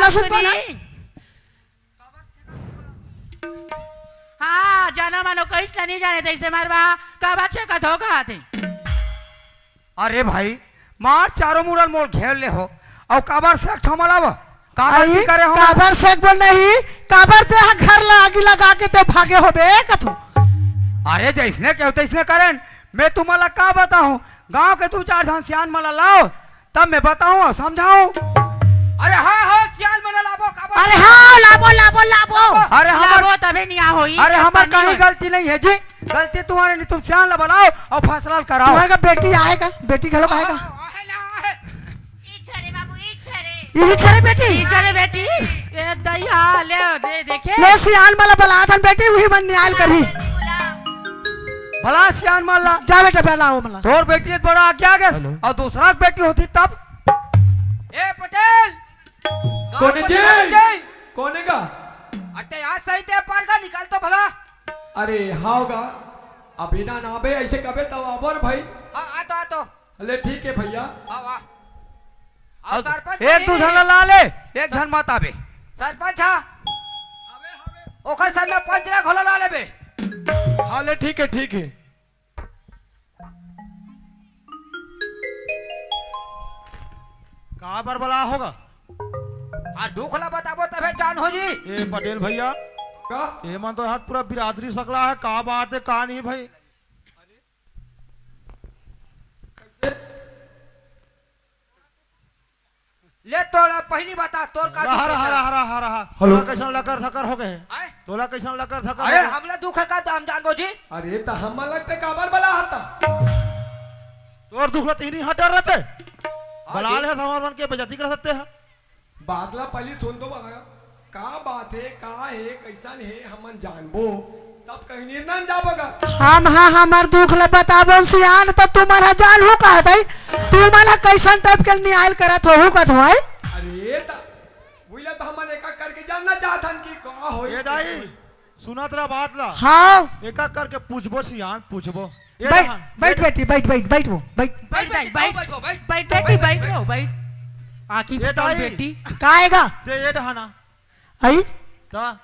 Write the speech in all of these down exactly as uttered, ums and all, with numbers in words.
सुन बोला। हाँ, जाना मानो कहिस ला नहीं जाने तइसे मारवा, काबर छेकत हो कहा थे? अरे भाई, मार चारों मुड़ल मोल घेर ले हो, अउ काबर छेकत हो मला वो? का गलती करे हो? काबर छेकबो नहीं, काबर ते हा घर ला आगी लगा के ते भागे होबे कथो। अरे जइसने केहू तइसने करेन, मैं तुम्हाला का बताऊं, गांव के दू चार झन सियान मला लाओ, तब मैं बताऊं अउ समझाऊं। अरे हाँ, हाँ, सियान मन ला लाबो, काबर अरे हाँ, लाबो, लाबो, लाबो। अरे हमर लाबो, तभे निया होई। अरे हमर कहीं गलती नहीं है जी, गलती तुम्हारे नहीं, तुम सियान ला बुलाओ अउ फैसला कराओ। तुम्हारे का बेटी आए का? बेटी घलो आए का? हाँ, हाँ, हाँ, हाँ। इही छरे बाबू, इही छरे। इही छरे बेटी? इही छरे बेटी। ए दैया, ले, दे, देखे? ले सियान मन ला बुलाथन बेटी, उही मन नियाल करही। बुला सियान मन ला। जा बेटा, बुला वो मन ला। तोर बेटी बड़ा आगे आगे हेलो। अउ दूसरा के बेटी होती तब? ए पटेल! कोने जी? कोने जी? कोने का? अरे यार सही ते पर का निकाल तो भला। अरे हाव गा। अभी ना ना बे, ऐसे कबे तब आबर भाई। हाँ, आ तो, आ तो। ले ठीक है भैया। हाँ, वाह। अउ अउ सरपंच एक नहीं दू झन है। ला ले, एक झन मत आबे। सरपंच हा। ओकर साथ में पंच ला घोला ला लेबे। हाँ ले ठीक है, ठीक है। का बर बला होगा? हाँ, दुख ला बताबो तभे जान हो जी। ए पटेल भैया, का? ए मन तो हाथ पूरा बिरादरी सकला है, का बात है, का नहीं भाई? ले तोला पहली बता, तोर का रहा, दुख रहा, है? रहा, रहा, रहा। हेलो। तोला कैसन लकर थकर हो गए? आय? तोला कैसन लकर थकर अरे, हो गए? हमला दुख है का, तो हम जानबो जी? अरे, तो हम लगते काबर बला हता? तोर दुख ला तीन ही हटर रहते। हाँ बलाल जी। है, हमार मन के बेइज्जती कर सकते हैं। बात ला पहली सुन दो बा। का बात है, का है, कैसन है, हमन जानबो, तब कहीं निर्णय में जाबो गा। हम हा हमर दुख ला बताबो सियान, तो तुमन हा जानहू कहत है, तुमन हा कैसन टाइप के नियाल करत होहू कहत हो, आय? अरे ता, वही ला तो हमन एक-एक करके जानना चाहत हन कि का होई, ये दाई, सुनत रह बात ला। हाँ। एक-एक करके पूछबो सियान, पूछबो। ये बैठ, रहा, बैठ ये बेटी, बैठ, बैठ, बैठ वो, बैठ। बैठ दाई, बैठ। बैठ, बैठ, बैठ, बैठ बेटी, बैठ, बैठ वो, बैठ। आँखी ये फुटाओ दाई। बेटी। का आएगा? ते ये डहाना। आई? ता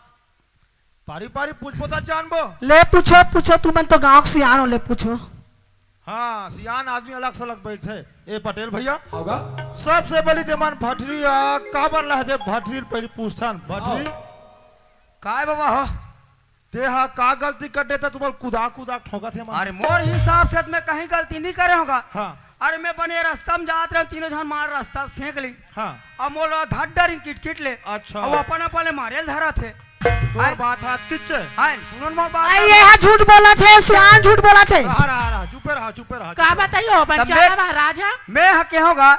पारी पारी पूछबो ता जानबो। ले पूछो, पूछो, तुमन तो गाँव के सियान हो, ले पूछो। हाँ, सियान आदमी अलग से अलग बैठे। ए पटेल भैया, होगा? सबसे पहली ते मन भटरी, आ, काबर लहते भटरी पहली पूछथन। भटरी? आओ। काय बाबा हो? ते हा का गलती कर देता, तुम्हारे कुदा कुदा ठोकत हे मन। अरे मोर हिसाब से त मैं कहीं गलती नहीं करे होगा। हाँ। अरे मैं बने रास्ता में जात रहे, तीनों झन मार रास्ता सेंक ली। हाँ। अब मोला धड्डर इन किटकिट ले। अच्छा। अब अपन अपन ले मारे ल धरत हे। तोर आय। बात हाथ किच्चे। आय, सुनो न मोर बात। आय, ये हा झूठ बोलत हे, सियान झूठ बोलत हे। रहा, रहा, रहा, चुपे रहा, चुपे रहा, का चुपे रहा। बताइयो, तब पंचाला मैं, महाराज हा? मैं हा के होगा,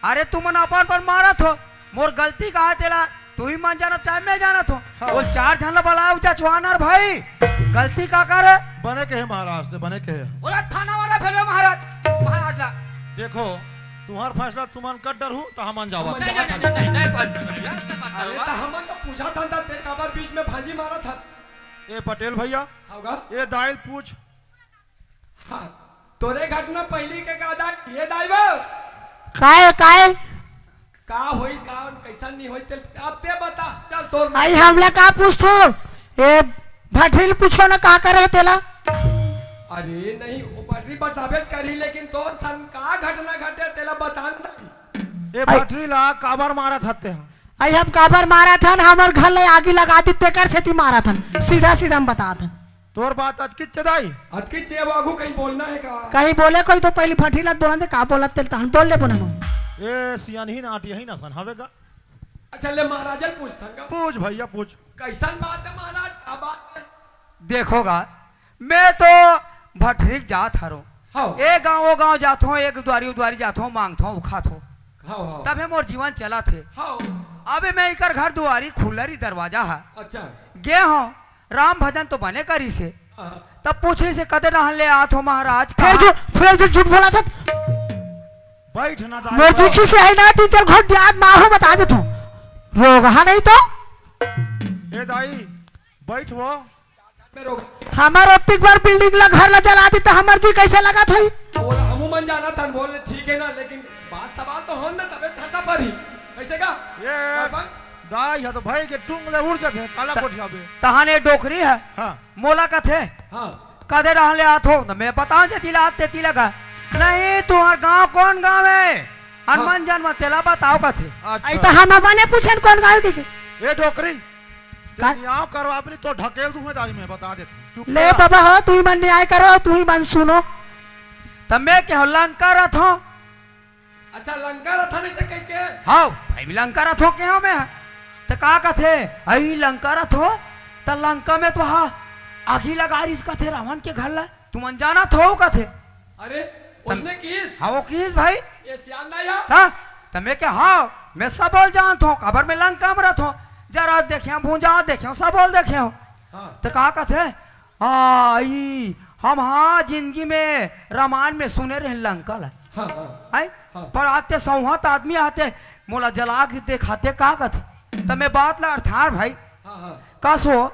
अरे तुमन अपन पर मारत हो, मोर गलती का हे तेला, तुही मन जानत चाहे मैं जानत हो। हाँ। वो चार झन ला बलाओ जचवानर भाई, गलती का करे? बने कहे महाराज ते, बने कहे। बोला थाना वाला भेजो महाराज, महाराज ला। देखो, तुम्हार फैसला तुमन कर डरहू, तो हमन जावत। नहीं, नहीं, नहीं, नहीं, नहीं, नहीं, नहीं, यार, ऐसे मत अरे, करो। तो हमन तो पूछा था, ते काबर बीच में भांजी मारा था? ए पटेल भैया, होगा? ए दाइल पूछ। हाँ, तोरे घटना पहली के का दाई, ये दाई बा? काय, काय? का होइस, का कैसन नहीं होइस, ते अब ते बता, चल तोर आई हमला का पूछथो? ए भटरील पूछो ना का करे तेला? अरे नहीं, वो भटरी बताबेच करी, लेकिन तोर सन का घटना घटे तेला बता न दाई। ए आई भटरी ला काबर मारत हते हा? आई हम काबर मारत हन, हमर घर ले आगी लगा दी, तेकर सेती मारत हन। सीधा सीधा हम बतात हन। तोर बात अतकिच दाई। अतकिच वो आगू कहीं बोलना है का? कहीं बोले कोई तो पहली भटरी ला बोलन दे, का बोलत तेल तहन बोल ले बोना मम। ए सियान ही ना आटी ही ना सन हवे गा। अच्छा ले महाराज ल पूछथन का? पूछ भैया पूछ। कैसन बात है महाराज, का बात है? देखो गा, मैं तो भटरी जात हरो। हाँ। ए गाँव ओ गाँव जात हो, एक दुआरी ओ दुआरी जात हो, मांगत हो, उखात हो। हाँ, हाँ। तभे मोर जीवन चलत हे। हाँ। अबे मैं इकर घर दुआरी खुलरी दरवाजा हा। अच्छा। गे हो, राम भजन तो बने करिस हे। हाँ। तब पूछिस हे, "कदे डहन ले आत हो महाराज?" फिर कहाँ? जो, फिर जो झूठ बोला था। बैठ ना दाई, मोर बैठ। जी से है ना, तीन चार घोट ब्याज माहू बता दे तू। रोगहा नहीं तो। ए दाई, बैठ वो। हमर ओतिक बार बिल्डिंग ला, घर ला जला दी त हमर जी कैसे लगा था? वो हमू मन जाना था, बोले ठीक है ना, लेकिन बात सवाल तो होन ना, तबे ठंडा पर ही। कैसे का? ये अपन? का, यह तो भाई के टुंग ले उड़ जाथे, काला त-, कोठिया बे। तहाने डोकरी हे। हाँ। मोला कथे, हाँ। कदे डहन ले आथो? त मैं बताओं जे तिला आते तिला का। नहीं, तुम्हार गांव कौन गांव हे? हनुमान हाँ। जन्म तेला बताओ कथे। अच्छा। अई त हम बने पूछन कौन गांव के? ए डोकरी, का? ते नियाव करवा अपनी तो ढकेल दूं मैं दारी में, बता देथे। चुप ले करा। बाबा हो, तू ही मन न्याय करो, तू ही मन सुनो। त मैं कहों लंका रथों। अच्छा, लंका रथन अइसे कहिके? हाँ, भाई, लंका रथों कहों मैं। त का कथे, अई लंका रथों, त लंका में तो हा आगी लगा रिस कथे रावण के घर ला, तुमन जानत हो कथे। अरे, तम-, उसने किस? हाँ, वो किस भाई? ये सियान ना या? हाँ, त मैं कहों, हाँ, मैं सब बोल जानत हों, काबर मैं लंका में रथों, जरा देखें, भूंजा देखें, सब बोल देखें। हाँ। त का कथे, हाँ, ई, हम हाँ जिंदगी में रामायण में सुने रहेन लंका ला। हाँ, हाँ। हैं? हाँ। पर आते सौंहत आदमी आते, मोला जला के देखाते का कथे? त मैं बात ला अर्थार भाई। हाँ, हाँ। कस हो,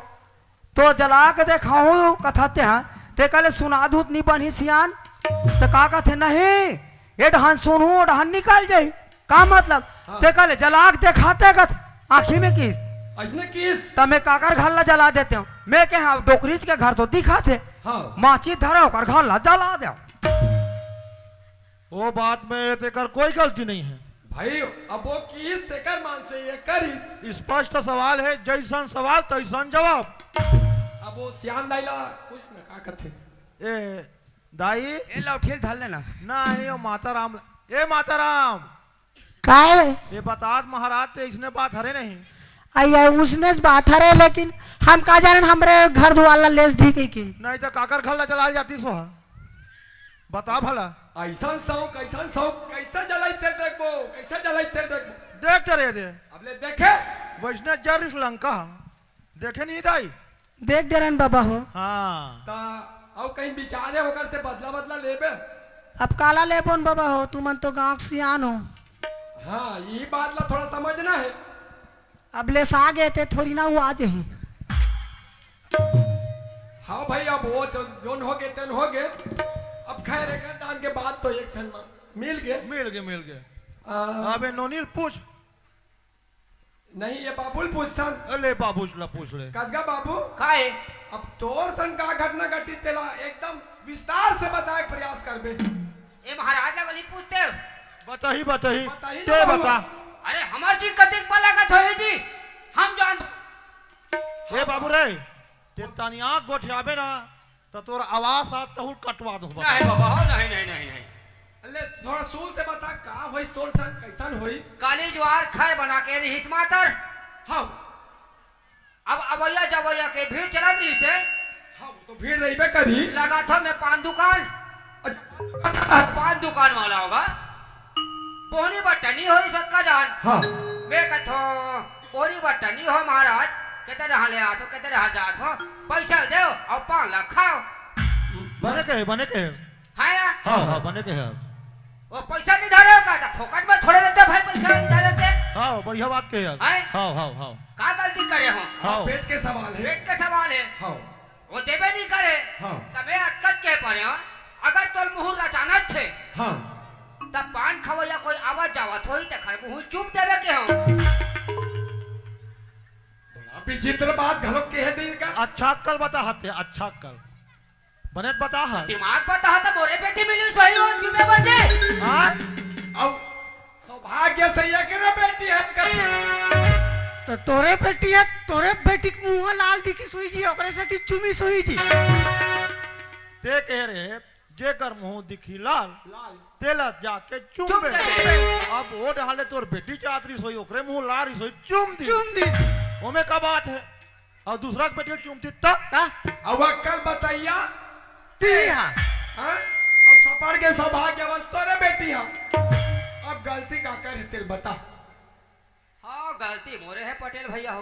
तो जला के देखाहूं कथते हैं, ते कले सुना दूत नी बनही सियान। त का कथे, नहीं, ए डहन सुनहूं, ओ डहन निकल जाही। का मतलब? हाँ। ते कले जला के देखाते कथे, आँखी में किस? अइसने किस? त मैं काकर घर ला जला देते हों? मैं कहों, हाँ, डोकरीच के घर तो दिखाथे। हाँ। माची धरे ओकर घर ला जला देव। ओ बात में तेकर कोई गलती नहीं हे। भाई, अब वो किस तेकर मान से ये करिस। स्पष्ट सवाल हे, जइसन सवाल तइसन जवाब। अब वो सियान दाई ला पूछ ना, का कथे? ए, दाई। ए लौठी ल धर लेना। नहीं, ओ माता राम। ए माता राम। काय? ए बतात महाराज ते इसने बात हरे नहीं। अइया, उसने बात हरे, लेकिन हम का जानन हमरे घर दुआर ला लेस दी कहिके। नहीं त काकर घर ला जलाल जातिस ओ हा। बता भला। अइसन सौं, कइसन सौं, कइसे जलाई तेल देखबो, कइसे जलाई तेल देखबो। देख डरे दे। अब ले देखे। वइसने जरिस लंका। देखे नहीं दाई? देख डरन बाबा हो। हाँ। त अउ कहीं बिचारे ओकर से बदला बदला लेबे? अब काला लेबोन बाबा हो, तुमन तो गांव के सियान हो। हाँ, ई बात ला थोड़ा समझना हे। अब लेसा गे ते थोरी ना हुआ जे ही। हाँ भाई, अब वो जो, जोन हो गे, तेन हो गे। अब खैर, एक डान के बाद तो एक ठन मा मिल गे। मिल गे, मिल गे। आ, अबे नोनी ल पूछ। नहीं, ये बाबू ल पूछथन। अले बाबू ला पूछ ले। कसगा बाबू। काय? अब तोर संग का घटना घटी तेला एकदम विस्तार से बताए के प्रयास करबे। ए महाराज ला गली पूछते हो? बताही, बताही। बताही ना ते बाबू। बता। अरे हमर जी कतिक बा लागत होही जी, हम जान। ए बाबू रे, ते तनिया गोठियाबे ना, त तोर आवाज आज तहूँ कटवा दूँ, बता। नहीं बाबा, हो, नहीं, नहीं, नहीं, नहीं। अले, थोड़ा सूल से बता, का होइस तोर संग, कइसन होइस? काली ज्वार खाए बना के रिहिस मातर। हाँ। अब अवैया जवैया के भीड़ चलत रिहिस हे। हाँ, वो तो भीड़ रहिबे करही। लगा था मैं पान दुकान। अच्छा, पान दुकान। पान दुकान वाला होगा। बोहनी बट्टा नहीं होइस ओतका जान। हाँ। मैं कथों, बोहनी बट्टा नहीं हो महाराज, केते डहन ले आथो, केते डहन जाथो, पैसा ल देव अउ पान ला खाव। बने कहे, बने कहे। हाँ यार। हाँ, हाँ, बने कहे। वो पैसा नहीं धरे हो का? त फोकट में थोड़े देते भाई, पैसा नहीं धरे देते। हाँ, बढ़िया बात कहे यार। हैं? हाँ, हाँ, हाँ। का गलती करे हो? हाँ। पेट के सवाल हे। पेट के सवाल हे। हाँ। वो देबे नहीं करे। हाँ। तबे अटकत के परे हो। अगर तोर मुंह रचाना थे, हाँ। तब पान खवैया कोई आवत जावत होई, तेखर मुंह चुप देबे के हो। बड़ा विचित्र बात घलो कह दी का। अच्छा अक्कल बता हते, अच्छा अक्कल। बने त बता ह। दिमाग बता ह त मोरे बेटी मिली सोई हो चुमे बजे। हाँ? अउ सौभाग्य से एकरे बेटी हे कर। त तोरे बेटी हे, तोरे बेटी के मुंह लाल दिखी सोई जी, ओकरे सेती चुमी सोई जी। ते कहे रे, जेकर मुंह दिखी लाल, लाल। तेला जाके चुम चुम दे। दे। अब वो डहाले तोर बेटी चाहत रही सोई, ओकरे मुंह लाल रही सोई, चुम दी। चुम दी। ओमे का बात हे? अउ दूसरा के बेटी ल चूमतिस त? त? अउ अक्कल बतइया? ती हा। हाँ? अउ सपड़ के सौभाग्यवश तोरे बेटी हा। अब गलती काकर हे तेला बता। हाँ, गलती मोरे हे पटेल भैया हो।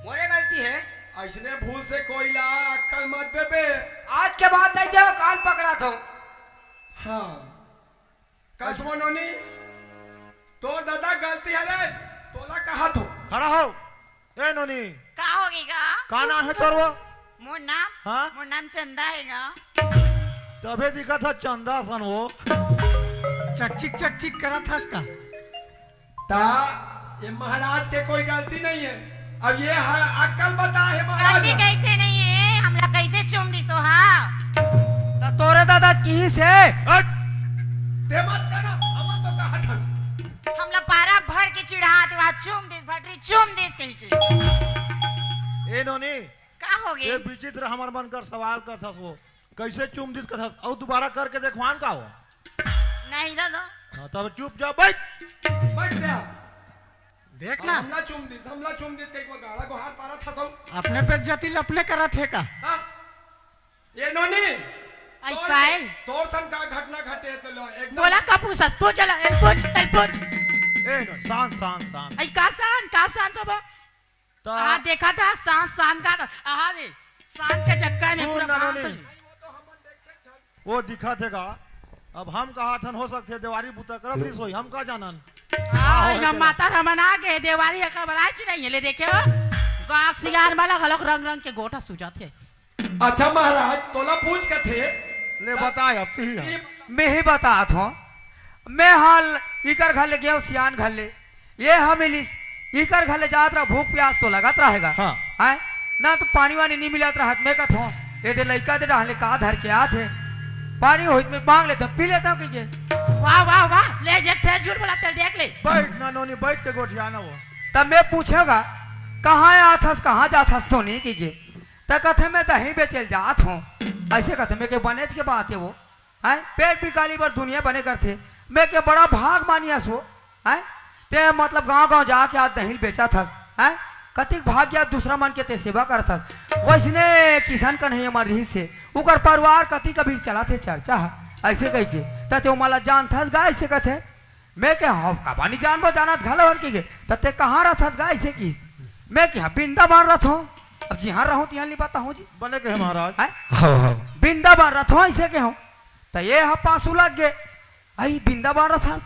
मोरे गलती हे। अइसने भूल से कोई ला अक्कल मत देबे। आज के बाद नहीं देव, कान पकड़ाथों। हाँ। कस वो नोनी, तोर दादा गलती हरे, तोला कहत हो। खड़ा हो। ए नोनी। का होगे गा? का नाम हे तोर वो? मोर नाम? हाँ? मोर नाम चंदा हे गा। तभे दिखत हे चंदा सन वो। चकचिक चकचिक करत हस का? ता ये महाराज के कोई गलती नहीं है। अब ये ह-, अक्कल बता हे महाराज। गलती कैसे नहीं है? हमला कैसे चूम दिस ओ हा? त तोरे दादा किहिस हे। हट! ते मत करा, हम तो कहा था। हमला पारा भर के चिढ़ात हे, वहाँ चूम दिस, भटरी चूम दिस कही के। ए नोनी, का हो गए? ये विचित्र हमर मन कर सवाल करथस वो। कैसे चूम दिस कथस? अउ दोबारा करके देखवान का हो? नहीं दादा। हाँ, तब चुप जा, बैठ। बैठ गया। देख ना, हमला चूम दिस, हमला चूम दिस, कहीं को गाड़ा गोहार पारा था सब। अपने पे जतिल अपने करत हे का? हाँ? ये नोनी, आई तोर, काय? तोर सन का घटना घटे तो लो, एकदम। बोला का पूछत? पूछ ला, ए, पूछ, चल पूछ। ए नोनी, शांत, शांत, शांत। आई का शांत, का शांत होबो? त आ, देखा था, शांत, शांत का था। आहा रे, शांत के चक्कर में सुन पूरा ना बात नोनी। हो जाए। वो दिखा थे का? अब हम कहा थन हो सकते देवारी बुता करत रही सोई, हम का जानन? हाँ, हम माता रमन आ गए, देवारी एकर बराच नहीं है, ले देखे हो? गाँव सियान वाला घलोक रंग रंग के गोठा सुजात हे। अच्छा महाराज, तोला पूछ के थे। ले बताए अब ती। मैं ही बतात हूँ। मैं हाल इकर घर ले गेंव सियान घर ले, ये हा मिलिस। इकर घर ले जात रहा, भूख प्यास तो लगत रहेगा। हाँ। हैं? ना तो पानी वानी नहीं मिलत रहा, मैं कहत हूँ, ये दे लइका दे डाले का धर के आत हे, पानी होइत में मांग लेता हूँ, पी लेता हूँ कहिके। वाह वाह वाह, ले देख, फिर झूठ बोला, चल देख ले। बैठ ना नोनी, बैठ के गोठियाना वो। तब मैं पूछेगा, कहाँ आथस, कहाँ जाथस तो नहीं कहिके। त कथे मैं दही बेचल जात हूँ। ऐसे कथे, मैं के बनेच के बात है वो। हैं? पेट बिकाली बर दुनिया बने करथे। मैं के बड़ा भाग मानियस वो। हैं? ते मतलब गांव गांव जाके आज दही बेचत हस। हैं? कतिक भाग गया दूसरा मन के ते सेवा करत हस। वैसने किशन कन्हैया मर रही से, उकर परिवार कतिक अभी चलत हे चर्चा ह। ऐसे कहिके, त ते ओमन ला जानथस गा, ऐसे कथे। मैं के, "हव, काबर नहीं जानबो, जानत घलो हन," कहिके। "त ते कहाँ रथस गा?" ऐसे किहिस। मैं के, "हाँ, वृंदावन रथों।" अब जिहाँ रहूँ, तिहाँ नहीं बताहूँ जी। बने कहे महाराज। हैं? वृंदावन रथों, ऐसे के हूँ। त ये ह पासू लग गे, "आई वृंदावन रथस,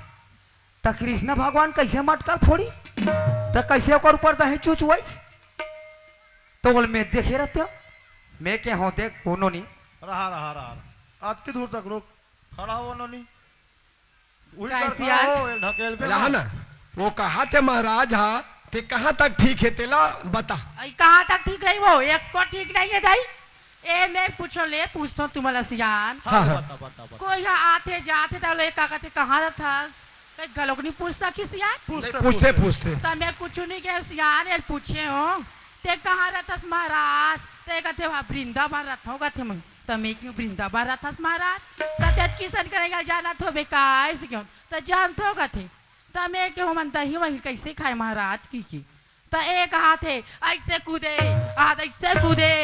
त कृष्ण भगवान कैसे मटकल फोड़िस? त कैसे ओकर ऊपर दही चुचवाइस?" तो बोल, "मैं देखे रहते हो।" मैं के, "हो देख, कोनो नहीं।" रहा, रहा, रहा, रहा। अतकी दूर तक रुक। खड़ा हो नोनी। वही कैसे कर खड़ा यार? हो, एल ढकेल पे रहा ना। ना, वो कहा थे महाराज हा, ते कहाँ तक ठीक है, तेला बता। आई कहाँ तक ठीक रही वो? एक को ठीक नहीं है दाई। ए, मैं पूछो ले, पूछतो तुम्हारा सियान। हाँ, हाँ। बता, बता, बता। कोई यहाँ आथे जाथे त ले का कहते, "कहाँ रथस?" कहीं घलोक नहीं पूछ सकी सियान। पूछते, पूछते, पूछते। त मैं कुछ नहीं कहे सियान, ये पूछे हो, "ते कहाँ रथस महाराज?" ते कहते, "वहाँ वृंदावन रथों," कहते मैं। त मैं क्यों वृंदावन रथस महाराज? त ते किसन करेगा जाना थो बेकार से क्यों? त जान थो कहते। त मैं क्यों मन दही वही कैसे खाए महाराज कहिके। त एक हाथ हे, ऐसे कूदे, हाथ ऐसे कूदे,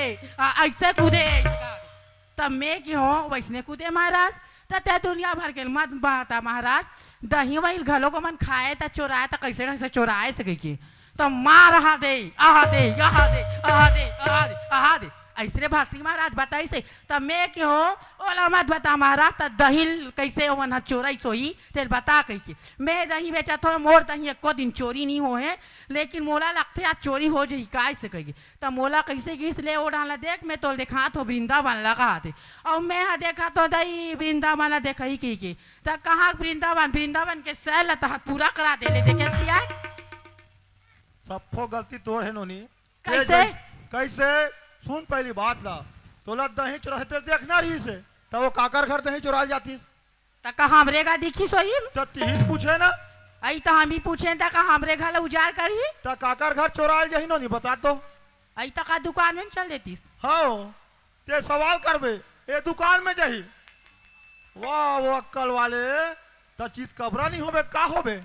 आ, ऐसे कूदे, ऐसे कूदे। त मैं के हों, वैसने कूदे महाराज। त ते दुनिया भर के मत बता महाराज, दही वही घलो को मन खाए त चोराए त कैसे ढंग से चोराए से कहिके। त मार हा दे, आहा दे, आहा दे, आहा दे, आहा दे, आहा दे। ऐसने भट्टी महाराज बताइसे। त मैं के हों, ओला मत बता महाराज, त दही कैसे ओमन ह चोराइस होही, तेल बता कहिके। मैं दही बेचत हों, मोर दही एको दिन चोरी नहीं होहे, लेकिन मोला लगथे आज चोरी हो जही, काय से कहिके। त मोला कैसे गिस ले ओ डाला देख, मैं तोल देखात हों वृंदावन लगा दे। अउ मैं ह देखात हों दही वृंदावन ला देखही कहिके। त कहाँ वृंदावन, वृंदावन के सैर ला तहार पूरा करा दे ले देखे सिया। सफो गलती तोर हे नोनी। कैसे? कैसे? कैसे? सुन पहली बात ला। तोला दही चुराते देखना रहिसे, त वो काकर घर दही चुराल जातिस। त का हमरे गा दिखिस होही? त तिही पूछे ना। अई त हम ही पूछेन त का हमरे घर ला उजाड़ करही? त काकर घर चुराल जाही नोनी बता तो। अई त का दुकान में चल देतिस? हाँ, ते सवाल करबे, ए दुकान में जाही। वाह, वो अक्कल वाले, त चित कबरा नहीं होबे, त का होबे?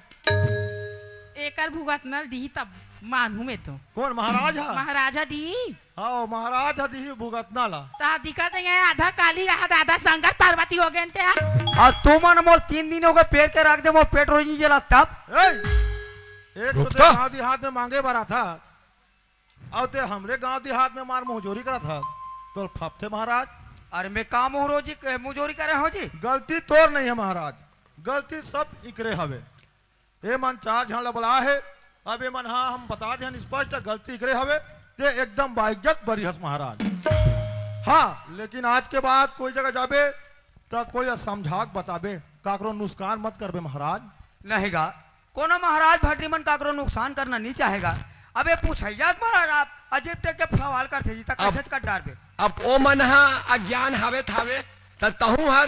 एकर भुगतना ल दिही तब मानहूँ मैं तो। कौन महाराज हा? महाराजा दिही। हाँ, महाराज हा दिही भुगतना ला। त दिक्कत नहीं है, आधा काली, आधा शंकर पार्वती हो गए ते। अउ तुमन मोल तीन दिन हो गए पेट के रख दे, मोर पेट रोज नहीं जला तब। ए, एक तो रुक ते तो। गांव देहात में मांगे बर आथा, अउ ते हमरे गांव देहात में मार मुंहजोरी करत हा, तो फपथे महाराज। अरे मैं का मुंहरोजी, मुंहजोरी करे हों जी? गलती तोर नहीं है महाराज, गलती सब इकरे हवे। ए मन चार झन ला बला हे, अब ए मन हा हम बता देन स्पष्ट, गलती इकरे हवे, ते एकदम बाइज्जत बरी हस महाराज। हाँ, लेकिन आज के बाद कोई जगह जाबे, त कोई ला समझा के बताबे, काकरो नुकसान मत करबे महाराज। नहीं गा, कोनो महाराज भटरी मन काकरो नुकसान करना नहीं चाहेगा। अबे पूछइया महाराज आप अजीब टाइप के सवाल करथे जी, त अब कइसे कर डारबे? अब ओ मन ह अज्ञान हवे त हवे, त तहूं हर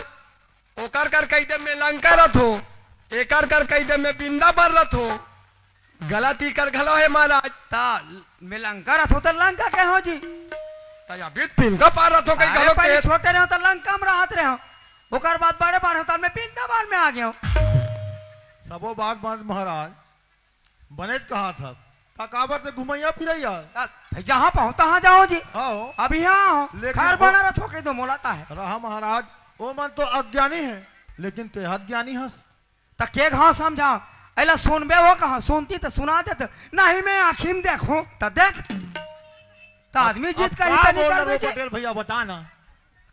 ओकर कर कहि दे में लंका रथो, एकर कर कहि दे में वृंदावन रथो। गलती कर घलो हे महाराज। त में लंका रथो त लंका कहे हो जी? त अभी पिन का पार रथो कहि अरे घलो पहले के। छोटे रहो त लंका में रहत रहो, ओकर बाद बड़े बड़े हो त में वृंदावन में आ गयो। सबो बात मान महाराज, बनेच कहा था। त काबर ते घुमैया फिरैया? त जहाँ पाओ तहाँ जाओ जी। हाँ हो। अब यहाँ हो, लेकिन घर वो बना रथो कहि दो मोला का है। रहा महाराज, ओ मन तो अज्ञानी है, लेकिन तेहत ज्ञानी हस। त के घाव समझाओ, एला सुनबे हो कहाँ? सुनती त सुना देते, नहीं मैं आँखी में देखूं त देख। त आदमी जीत अब कहीं का त नहीं बोल करबे रहे जी। पटेल भैया, बता ना।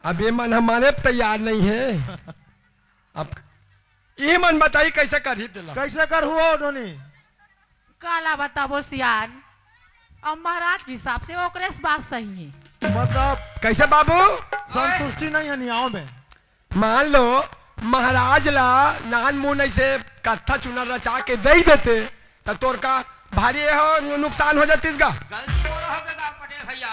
अब ये मन हमारे तैयार नहीं है। अब ये मन बताई कैसे करही तेला? कैसे करहू हो नोनी? काला बताबो सियान, अब महाराज के हिसाब से ओकरे से बात सही है। मतलब कैसे बाबू? संतुष्टि नहीं है नियाव में। मान लो महाराज ला नान मुन ऐसे कत्था चुनर रचा के दे देते, त तोर का भारी ये हो नु-, नुकसान हो जातीस गा? गलती मोरो हो गए गा पटेल भैया,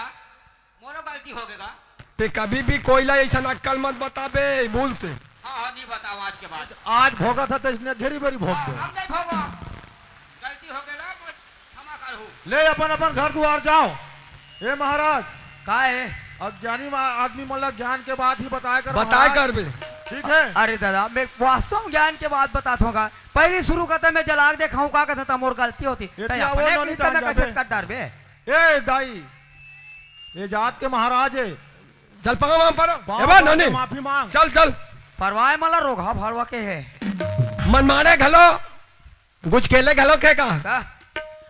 मोरो गलती हो गए गा। ते कभी भी कोई ला ऐसा अक्कल मत बताबे भूल से। हाँ, हाँ, नहीं बताओ आज के बाद। आज भोगत है तो इसने घेरी बेरी भोग हाँ, दे। हम नहीं भोगो, गलती हो गए गा, क्षमा करहू। ले अपन अपन घर दुआर जाओ। ए महाराज, का है? अज्ञानी मा-, आदमी मन ला ज्ञान के बात ही बताए कर बताए महाराज। करबे। ठीक है। अरे दादा, मैं वास्तव में ज्ञान के बात बताता हूँ का। पहली शुरू करते मैं जला के देखाऊं का कहता था, मोर गलती होती। एती त आवो अपने नोनी की तने तान कैसे जाबे। कर डारबे? ए दाई, ये जात के महाराज है। चल पगा वहां पर। पाँव ए बा पकड़ के नोनी। माफी मांग। चल, चल। परवाए मला रोघा भाड़वा के है। मन मारे घलो। गुचकेले घलो के का? का?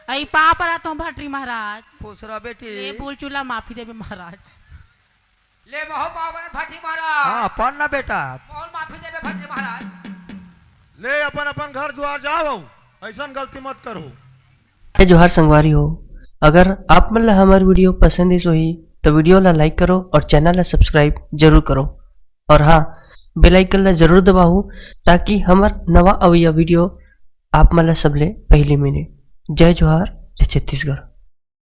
अई पाँव परत हों भटरी महाराज। खुश रह बेटी। ले बोल चूल्हा माफी देबे महाराज। ले महो पाँव परत भटरी महाराज। हाँ, पर ना बेटा। महो माफी देबे भटरी महाराज। ले अपन अपन घर दुआर जाओ, ऐसन गलती मत करो। जय जोहार संगवारी हो, अगर आप मन ला हमर video पसंद आइस होही, तो video ला like करो और channel ला subscribe जरूर करो। और हाँ, bell icon ला जरूर दबाओ, ताकि हमर नवा अवइया video आप मन ला सबले पहली मिले। जय जोहार, जय छत्तीसगढ़।